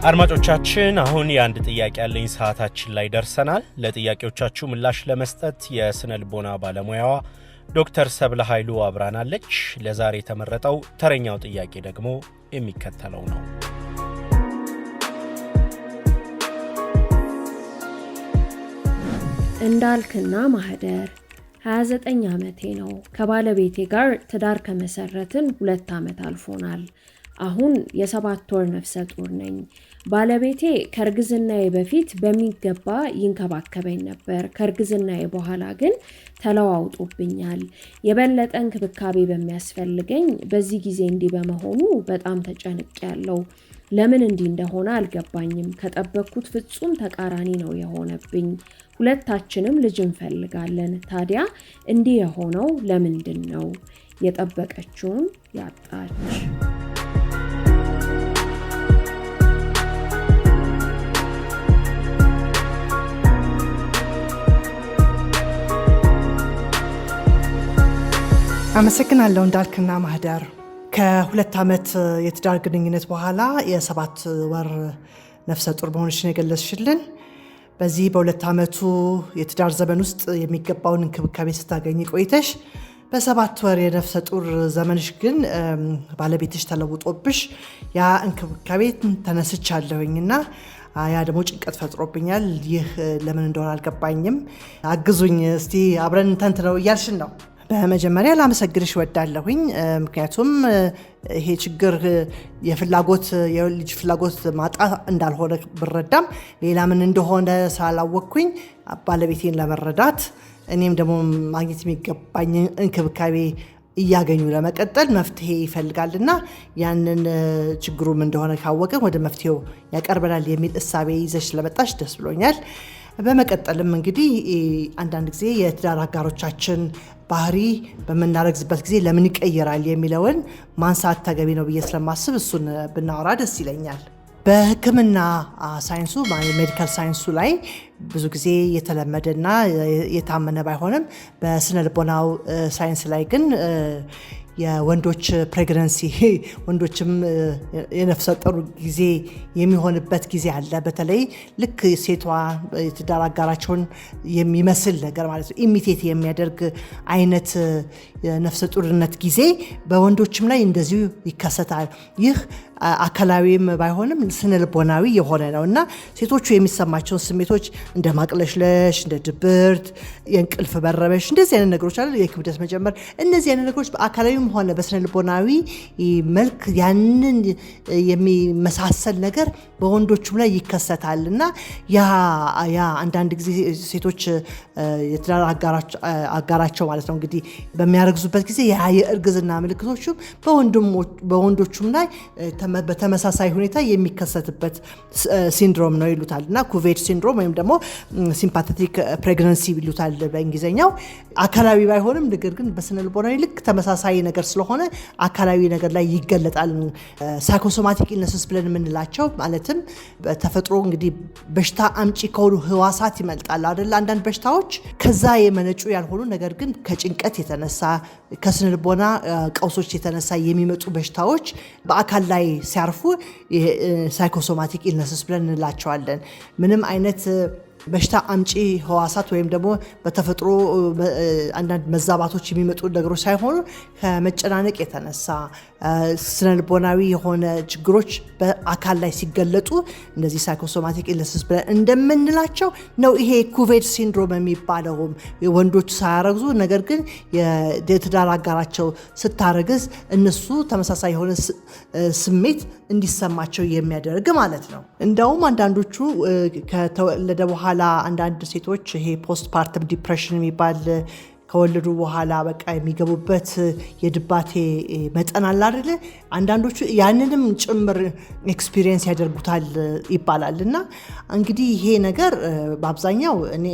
አድማጮቻችን፣ አሁን የአንድ ጥያቄ ያለኝ ሰዓታችን ላይ ደርሰናል። ለጥያቄዎቻችሁ ምላሽ ለመስጠት የስነ ልቦና ባለሙያዋ ዶክተር ሰብለ ኃይሉ አብራናለች። ለዛሬ የተመረጠው ተረኛው ጥያቄ ደግሞ የሚከተለው ነው። እንዳልክና ማህደር፣ 29 ዓመቴ ነው። ከባለቤቴ ጋር ትዳር ከመሰረትን 2 ዓመት አልፎናል። አሁን የ7 ወር ነፍሰ ጡር ነኝ። ባለቤቴ ከእርግዝናዬ በፊት በሚገባ ይንከባከበኝ ነበር። ከእርግዝናዬ በኋላ ግን ተለዋውጦብኛል። የበለጠ እንክብካቤ በሚያስፈልገኝ በዚህ ጊዜ እንዲህ በመሆኑ በጣም ተጨንቄያለሁ። ለምን እንዲህ እንደሆነ አልገባኝም። ከጠበቅኩት ፍጹም ተቃራኒ ነው የሆነብኝ። ሁለታችንም ልጅ እንፈልጋለን። ታዲያ እንዲህ የሆነው ለምንድን ነው? የጠበቀችውን ያጣች። አመሰግናለሁ እንዳልክና ማህደር። ከ2 ዓመት የትዳር ግንኙነት በኋላ የ7 ወር ነፍሰ ጡር መሆንሽን የገለጽሽልን፣ በዚህ በ2 ዓመቱ የትዳር ዘመን ውስጥ የሚገባውን እንክብካቤ ስታገኝ ቆይተሽ በ7 ወር የነፍሰ ጡር ዘመንሽ ግን ባለቤትሽ ተለውጦብሽ ያ እንክብካቤ ተነስቻለሁኝ እና ያ ደግሞ ጭንቀት ፈጥሮብኛል። ይህ ለምን እንደሆነ አልገባኝም። አግዙኝ እስቲ፣ አብረን እንተንትነው እያልሽን ነው። በመጀመሪያ ላመሰግንሽ እወዳለሁኝ። ምክንያቱም ይሄ ችግር የፍላጎት የልጅ ፍላጎት ማጣት እንዳልሆነ ብረዳም ሌላ ምን እንደሆነ ስላላወቅኩኝ ባለቤቴን ለመረዳት፣ እኔም ደግሞ ማግኘት የሚገባኝ እንክብካቤ እያገኙ ለመቀጠል መፍትሄ ይፈልጋልና ያንን ችግሩም እንደሆነ ካወቅን ወደ መፍትሄው ያቀርበናል የሚል እሳቤ ይዘሽ ስለመጣሽ ደስ ብሎኛል። በመቀጠልም እንግዲህ አንዳንድ ጊዜ የትዳር አጋሮቻችን ባህሪ በምናረግዝበት ጊዜ ለምን ይቀየራል የሚለውን ማንሳት ተገቢ ነው ብዬ ስለማስብ እሱን ብናወራ ደስ ይለኛል። በሕክምና ሳይንሱ፣ medical ሳይንሱ ላይ ብዙ ጊዜ የተለመደና የታመነ ባይሆንም በስነ ልቦናው ሳይንስ ላይ ግን የወንዶች pregnancy፣ ወንዶችም የነፍሰ ጡር ጊዜ የሚሆንበት ጊዜ አለ። በተለይ ልክ ሴቷ የትዳር አጋራቸውን የሚመስል ነገር ማለት ነው፣ imitate የሚያደርግ አይነት የነፍሰ ጡርነት ጊዜ በወንዶችም ላይ እንደዚሁ ይከሰታል። ይህ አካላዊም ባይሆንም ስነ ልቦናዊ የሆነ ነው እና ሴቶቹ የሚሰማቸውን ስሜቶች እንደ ማቅለሽለሽ፣ እንደ ድብርት፣ የእንቅልፍ መረበሽ፣ እንደዚህ አይነት ነገሮች አሉ። የክብደት መጨመር፣ እነዚህ አይነት ነገሮች በአካላዊም ሆነ በስነ ልቦናዊ መልክ ያንን የሚመሳሰል ነገር በወንዶቹም ላይ ይከሰታል እና ያ አንዳንድ ጊዜ ሴቶች የትዳር አጋራቸው ማለት ነው እንግዲህ በሚያረግዙበት ጊዜ ያ የእርግዝና ምልክቶቹም በወንዶቹም ላይ በተመሳሳይ ሁኔታ የሚከሰትበት syndrome ነው ይሉታል እና couvade syndrome ወይም ደግሞ sympathetic pregnancy ይሉታል በእንግሊዝኛው። አካላዊ ባይሆንም ነገር ግን በስነ ልቦናዊ ልክ ተመሳሳይ ነገር ስለሆነ አካላዊ ነገር ላይ ይገለጣል። Psychosomatic illnesses ብለን የምንላቸው፣ ማለትም በተፈጥሮ እንግዲህ በሽታ አምጪ ከሆኑ ህዋሳት ይመጣል አይደል? አንዳንድ በሽታዎች ከዛ የመነጩ ያልሆኑ ነገር ግን ከጭንቀት የተነሳ፣ ከስነ ልቦና ቀውሶች የተነሳ የሚመጡ በሽታዎች በአካል ላይ ሲያርፉ psychosomatic illnesses ብለን እንላቸዋለን። ምንም አይነት በሽታ አምጪ ህዋሳት ወይም ደግሞ በተፈጥሮ አንዳንድ መዛባቶች የሚመጡ ነገሮች ሳይሆኑ ከመጨናነቅ የተነሳ ስነልቦናዊ የሆነ ችግሮች በአካል ላይ ሲገለጡ እነዚህ psychosomatic illnesses ብለን እንደምንላቸው ነው። ይሄ couvade syndrome የሚባለውም ወንዶች ሳያረግዙ ነገር ግን የትዳር አጋራቸው ስታረግዝ እነሱ ተመሳሳይ የሆነ ስሜት እንዲሰማቸው የሚያደርግ ማለት ነው። እንደውም አንዳንዶቹ ከተወለደ በኋላ አንዳንድ ሴቶች ይሄ postpartum depression የሚባል፣ ከወለዱ በኋላ በቃ የሚገቡበት የድባቴ መጠን አለ አይደለ? አንዳንዶቹ ያንንም ጭምር experience ያደርጉታል ይባላል። እና እንግዲህ ይሄ ነገር በአብዛኛው እኔ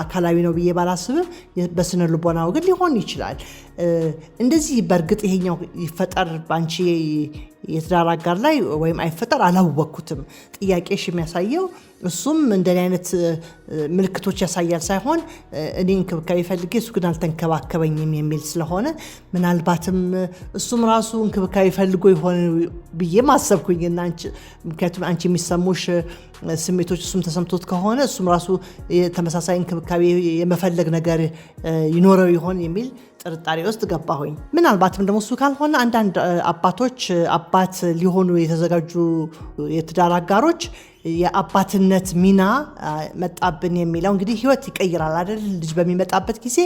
አካላዊ ነው ብዬ ባላስብም በስነ ልቦናው ግን ሊሆን ይችላል። እንደዚህ በእርግጥ ይሄኛው ይፈጠር በአንቺ የትዳር አጋር ላይ ወይም አይፈጠር አላወቅኩትም። ጥያቄሽ የሚያሳየው እሱም እንደኔ አይነት ምልክቶች ያሳያል ሳይሆን እኔ እንክብካቤ ፈልጌ እሱ ግን አልተንከባከበኝም የሚል ስለሆነ ምናልባትም እሱም ራሱ እንክብካቤ ፈልጎ ይሆን ብዬ ማሰብኩኝ እና ምክንያቱም አንቺ የሚሰሙሽ ስሜቶች እሱም ተሰምቶት ከሆነ እሱም ራሱ ተመሳሳይ እንክብካቤ የመፈለግ ነገር ይኖረው ይሆን የሚል ጥርጣሬ ውስጥ ገባሁኝ። ምናልባትም ደግሞ እሱ ካልሆነ አንዳንድ አባቶች አባት ሊሆኑ የተዘጋጁ የትዳር አጋሮች የአባትነት ሚና መጣብን የሚለው እንግዲህ ህይወት ይቀይራል አይደል? ልጅ በሚመጣበት ጊዜ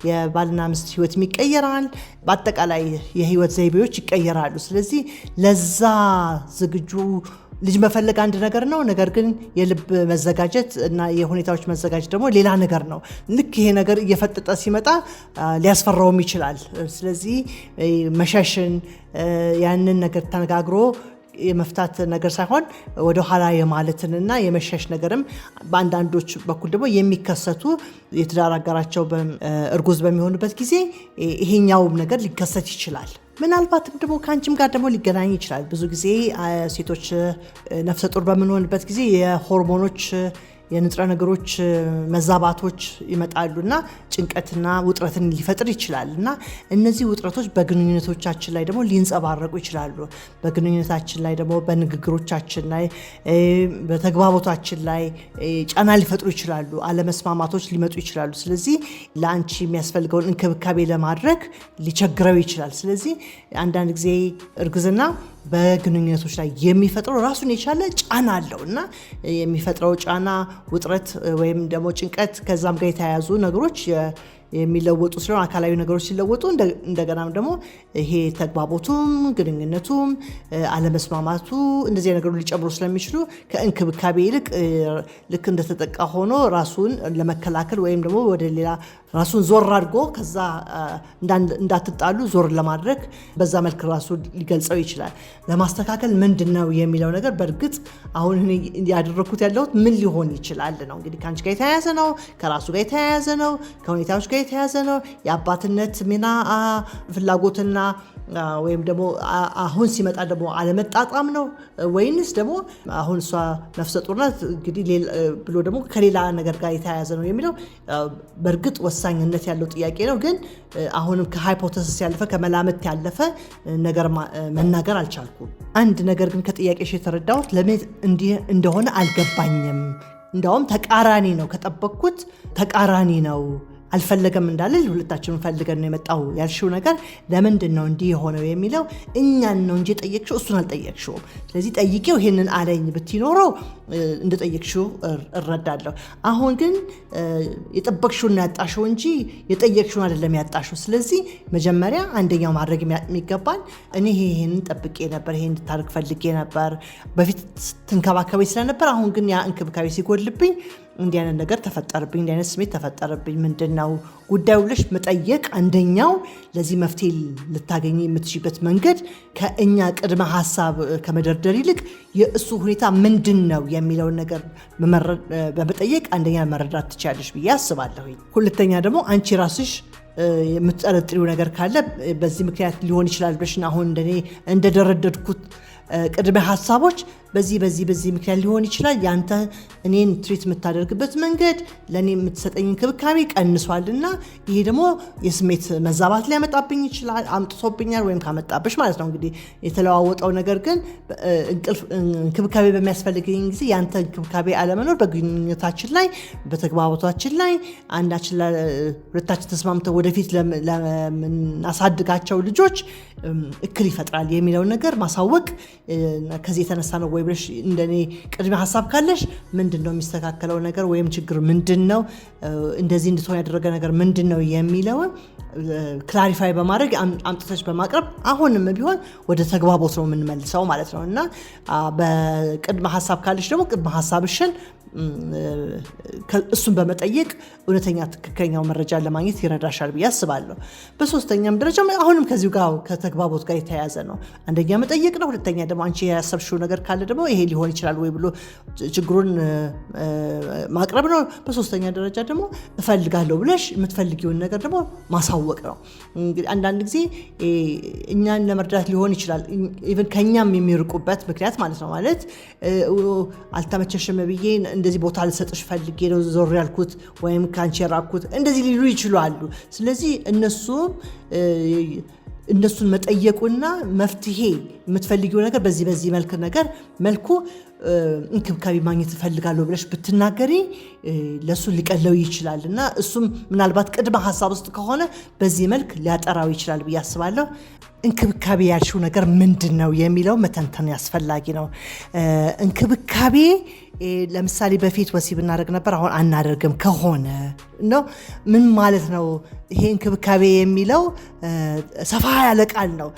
የባልና ሚስት ህይወትም ይቀየራል። በአጠቃላይ የህይወት ዘይቤዎች ይቀየራሉ። ስለዚህ ለዛ ዝግጁ ልጅ መፈለግ አንድ ነገር ነው። ነገር ግን የልብ መዘጋጀት እና የሁኔታዎች መዘጋጀት ደግሞ ሌላ ነገር ነው። ልክ ይሄ ነገር እየፈጠጠ ሲመጣ ሊያስፈራውም ይችላል። ስለዚህ መሸሽን ያንን ነገር ተነጋግሮ የመፍታት ነገር ሳይሆን ወደኋላ የማለትንና የመሸሽ ነገርም በአንዳንዶች በኩል ደግሞ የሚከሰቱ የትዳር አጋራቸው እርጉዝ በሚሆኑበት ጊዜ ይሄኛውም ነገር ሊከሰት ይችላል። ምናልባትም ደግሞ ከአንቺም ጋር ደግሞ ሊገናኝ ይችላል። ብዙ ጊዜ ሴቶች ነፍሰ ጡር በምንሆንበት ጊዜ የሆርሞኖች የንጥረ ነገሮች መዛባቶች ይመጣሉ እና ጭንቀትና ውጥረትን ሊፈጥር ይችላል እና እነዚህ ውጥረቶች በግንኙነቶቻችን ላይ ደግሞ ሊንጸባረቁ ይችላሉ። በግንኙነታችን ላይ ደግሞ በንግግሮቻችን ላይ በተግባቦታችን ላይ ጫና ሊፈጥሩ ይችላሉ። አለመስማማቶች ሊመጡ ይችላሉ። ስለዚህ ለአንቺ የሚያስፈልገውን እንክብካቤ ለማድረግ ሊቸግረው ይችላል። ስለዚህ አንዳንድ ጊዜ እርግዝና በግንኙነቶች ላይ የሚፈጥረው ራሱን የቻለ ጫና አለው እና የሚፈጥረው ጫና ውጥረት ወይም ደግሞ ጭንቀት ከዛም ጋር የተያያዙ ነገሮች የሚለወጡ ስለሆነ አካላዊ ነገሮች ሲለወጡ እንደገናም ደግሞ ይሄ ተግባቦቱም ግንኙነቱም አለመስማማቱ እንደዚህ ነገሮች ሊጨምሩ ስለሚችሉ ከእንክብካቤ ይልቅ ልክ እንደተጠቃ ሆኖ ራሱን ለመከላከል ወይም ደግሞ ወደ ሌላ ራሱን ዞር አድርጎ ከዛ እንዳትጣሉ ዞር ለማድረግ በዛ መልክ ራሱ ሊገልጸው ይችላል። ለማስተካከል ምንድን ነው የሚለው ነገር በእርግጥ አሁን እኔ ያደረኩት ያለሁት ምን ሊሆን ይችላል ነው። እንግዲህ ከአንቺ ጋር የተያያዘ ነው፣ ከራሱ ጋር የተያያዘ ነው፣ ከሁኔታዎች ጋር የተያያዘ ነው። የአባትነት ሚና ፍላጎትና ወይም ደግሞ አሁን ሲመጣ ደግሞ አለመጣጣም ነው ወይንስ ደግሞ አሁን እሷ ነፍሰ ጡር ናት እንግዲህ ብሎ ደግሞ ከሌላ ነገር ጋር የተያያዘ ነው የሚለው በእርግጥ ወሳኝነት ያለው ጥያቄ ነው። ግን አሁንም ከ hypothesis ያለፈ ከመላምት ያለፈ ነገር መናገር አልቻልኩም። አንድ ነገር ግን ከጥያቄሽ የተረዳሁት ለምን እንዲህ እንደሆነ አልገባኝም። እንዲያውም ተቃራኒ ነው፣ ከጠበቅኩት ተቃራኒ ነው። አልፈለገም እንዳልል ሁለታችንም ፈልገን ነው የመጣው ያልሽው ነገር ለምንድን ነው እንዲህ የሆነው የሚለው እኛን ነው እንጂ የጠየቅሽው እሱን አልጠየቅሽውም። ስለዚህ ጠይቄው ይሄንን አለኝ ብትኖረው እንደጠየቅሽው እረዳለሁ። አሁን ግን የጠበቅሽውን ያጣሽው እንጂ የጠየቅሽውን አይደለም ያጣሽው። ስለዚህ መጀመሪያ አንደኛው ማድረግ የሚገባን እኔ ይሄንን ጠብቄ ነበር፣ ይሄን እንድታደርግ ፈልጌ ነበር፣ በፊት ትንከባከበኝ ስለነበር አሁን ግን ያ እንክብካቤ ሲጎድልብኝ እንዲህ አይነት ነገር ተፈጠረብኝ፣ እንዲህ አይነት ስሜት ተፈጠረብኝ፣ ምንድን ነው ጉዳዩ ብለሽ መጠየቅ አንደኛው ለዚህ መፍትሄ ልታገኝ የምትችይበት መንገድ ከእኛ ቅድመ ሀሳብ ከመደርደር ይልቅ የእሱ ሁኔታ ምንድን ነው የሚለውን ነገር በመጠየቅ አንደኛ መረዳት ትችያለሽ ብዬ አስባለሁ። ሁለተኛ ደግሞ አንቺ ራስሽ የምትጠረጥሪው ነገር ካለ በዚህ ምክንያት ሊሆን ይችላል ብለሽ አሁን እንደኔ እንደደረደድኩት ቅድመ ሀሳቦች በዚህ በዚህ በዚህ ምክንያት ሊሆን ይችላል፣ ያንተ እኔን ትሪት የምታደርግበት መንገድ ለእኔ የምትሰጠኝ እንክብካቤ ቀንሷልና ይሄ ደግሞ የስሜት መዛባት ሊያመጣብኝ ይችላል፣ አምጥቶብኛል ወይም ካመጣብሽ ማለት ነው። እንግዲህ የተለዋወጠው ነገር ግን እንክብካቤ በሚያስፈልገኝ ጊዜ ያንተ እንክብካቤ አለመኖር በግንኙነታችን ላይ በተግባቦታችን ላይ አንዳችን ሁለታችን ተስማምተው ወደፊት ለምናሳድጋቸው ልጆች እክል ይፈጥራል የሚለውን ነገር ማሳወቅ ከዚህ የተነሳ ነው ወይ ብለሽ እንደኔ ቅድመ ሀሳብ ካለሽ ምንድን ነው የሚስተካከለው ነገር ወይም ችግር ምንድን ነው፣ እንደዚህ እንድትሆን ያደረገ ነገር ምንድን ነው የሚለውን clarify በማድረግ አምጥተሽ በማቅረብ አሁንም ቢሆን ወደ ተግባቦት ነው የምንመልሰው ማለት ነው። እና በቅድመ ሀሳብ ካለሽ ደግሞ ቅድመ ሀሳብሽን እሱን በመጠየቅ እውነተኛ ትክክለኛው መረጃ ለማግኘት ይረዳሻል ብዬ አስባለሁ። በሶስተኛም ደረጃ አሁንም ከዚሁ ጋር ከተግባቦት ጋር የተያያዘ ነው። አንደኛ መጠየቅ ነው። ሁለተኛ ደግሞ ደግሞ አንቺ ያሰብሽው ነገር ካለ ደግሞ ይሄ ሊሆን ይችላል ወይ ብሎ ችግሩን ማቅረብ ነው። በሶስተኛ ደረጃ ደግሞ እፈልጋለሁ ብለሽ የምትፈልጊውን ነገር ደግሞ ማሳወቅ ነው። እንግዲህ አንዳንድ ጊዜ እኛን ለመርዳት ሊሆን ይችላል፣ even ከኛም የሚርቁበት ምክንያት ማለት ነው። ማለት አልተመቸሽም ብዬ እንደዚህ ቦታ ልሰጥሽ ፈልጌ ነው ዞር ያልኩት ወይም ከአንቺ የራቅኩት እንደዚህ ሊሉ ይችላሉ። ስለዚህ እነሱም እነሱን መጠየቁና መፍትሄ የምትፈልጊው ነገር በዚህ በዚህ መልክ ነገር መልኩ እንክብካቤ ማግኘት እፈልጋለሁ ብለሽ ብትናገሪ ለእሱ ሊቀለው ይችላል እና እሱም ምናልባት ቅድመ ሀሳብ ውስጥ ከሆነ በዚህ መልክ ሊያጠራው ይችላል ብዬ አስባለሁ። እንክብካቤ ያልሽው ነገር ምንድን ነው የሚለው መተንተን አስፈላጊ ነው። እንክብካቤ ለምሳሌ በፊት ወሲብ እናደርግ ነበር፣ አሁን አናደርግም ከሆነ ነው ምን ማለት ነው? ይሄ እንክብካቤ የሚለው ሰፋ ያለ ቃል ነው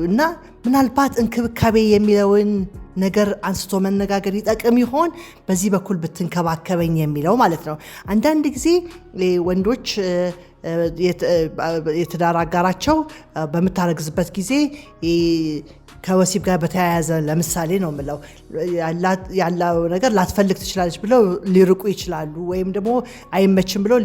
እና ምናልባት እንክብካቤ የሚለውን ነገር አንስቶ መነጋገር ይጠቅም ይሆን? በዚህ በኩል ብትንከባከበኝ የሚለው ማለት ነው። አንዳንድ ጊዜ ወንዶች የትዳር አጋራቸው በምታረግዝበት ጊዜ ከወሲብ ጋር በተያያዘ ለምሳሌ ነው የምለው ያለው ነገር ላትፈልግ ትችላለች ብለው ሊርቁ ይችላሉ፣ ወይም ደግሞ አይመችም ብለው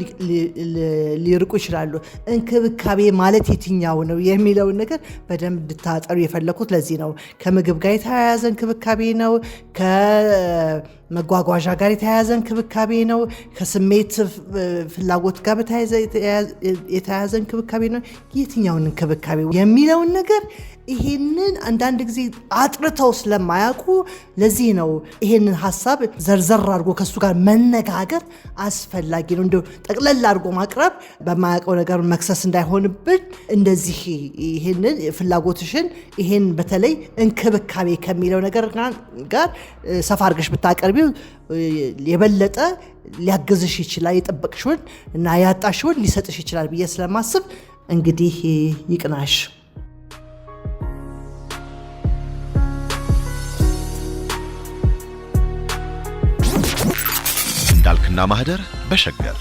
ሊርቁ ይችላሉ። እንክብካቤ ማለት የትኛው ነው የሚለውን ነገር በደንብ እንድታጠሩ የፈለኩት ለዚህ ነው። ከምግብ ጋር የተያያዘ እንክብካቤ ነው፣ ከመጓጓዣ ጋር የተያያዘ እንክብካቤ ነው፣ ከስሜት ፍላጎት ጋር የተያያዘ እንክብካቤ ነው። የትኛውን እንክብካቤ የሚለውን ነገር ይሄንን አንዳንድ ጊዜ አጥርተው ስለማያውቁ ለዚህ ነው ይሄንን ሀሳብ ዘርዘር አድርጎ ከእሱ ጋር መነጋገር አስፈላጊ ነው። እንደው ጠቅለል አድርጎ ማቅረብ በማያውቀው ነገር መክሰስ እንዳይሆንብን እንደዚህ ይሄንን ፍላጎትሽን ይሄን በተለይ እንክብካቤ ከሚለው ነገር ጋር ሰፋ አድርገሽ ብታቀርቢው የበለጠ ሊያግዝሽ ይችላል። የጠበቅሽውን እና ያጣሽውን ሊሰጥሽ ይችላል ብዬ ስለማስብ እንግዲህ ይቅናሽ። እንዳልክና ማህደር በሸገር